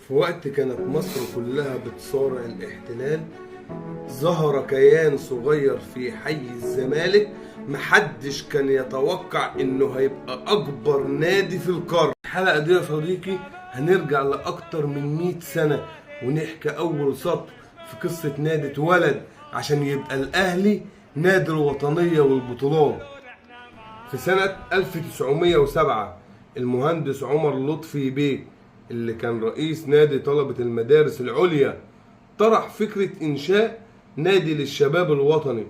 في وقت كانت مصر كلها بتصارع الاحتلال، ظهر كيان صغير في حي الزمالك محدش كان يتوقع انه هيبقى اكبر نادي في القارة. الحلقة دي يا صديقي هنرجع لأكتر من 100 سنة ونحكي أول سطر في قصة نادي اتولد عشان يبقى الأهلي نادي الوطنية والبطولات. في سنة 1907 المهندس عمر لطفي بيه اللي كان رئيس نادي طلبة المدارس العليا طرح فكرة إنشاء نادي للشباب الوطني.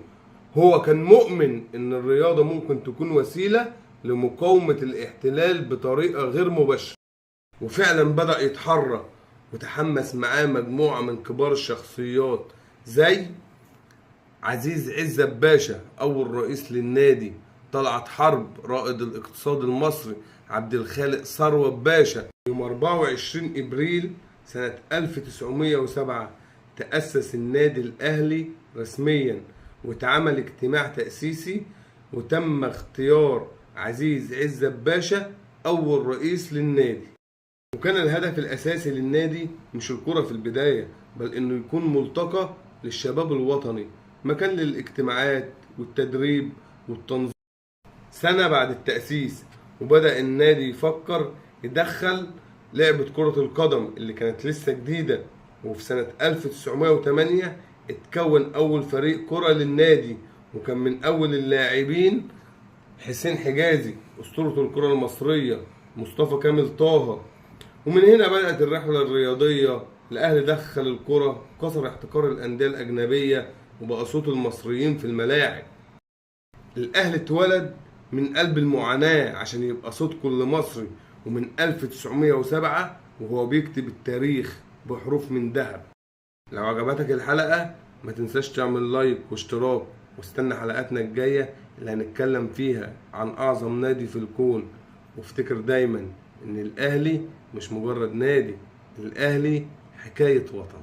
هو كان مؤمن إن الرياضة ممكن تكون وسيلة لمقاومة الاحتلال بطريقة غير مباشرة، وفعلا بدأ يتحرك وتحمس معاه مجموعة من كبار الشخصيات زي عزيز عزت باشا أول رئيس للنادي، طلعت حرب رائد الاقتصاد المصري، عبد الخالق ثروت باشا. يوم 24 إبريل سنة 1907 تأسس النادي الأهلي رسميا، واتعمل اجتماع تأسيسي، وتم اختيار عزيز عزت باشا أول رئيس للنادي. وكان الهدف الأساسي للنادي مش الكرة في البداية، بل إنه يكون ملتقى للشباب الوطني، مكان للاجتماعات والتدريب والتنظيم. سنة بعد التأسيس وبدأ النادي يفكر يدخل لعبة كرة القدم اللي كانت لسه جديدة، وفي سنة 1908 اتكون أول فريق كرة للنادي، وكان من أول اللاعبين حسين حجازي أسطورة الكرة المصرية، مصطفى كامل طه. ومن هنا بدأت الرحلة الرياضية. الأهلي دخل الكرة، كسر احتكار الأندية الأجنبية، وبقى صوت المصريين في الملاعب. الأهلي اتولد من قلب المعاناة عشان يبقى صوت كل مصري، ومن 1907 وهو بيكتب التاريخ بحروف من ذهب. لو عجبتك الحلقة ما تنساش تعمل لايك واشتراك، واستنى حلقاتنا الجاية اللي هنتكلم فيها عن أعظم نادي في الكون. وافتكر دايما إن الأهلي مش مجرد نادي، الأهلي حكاية وطن.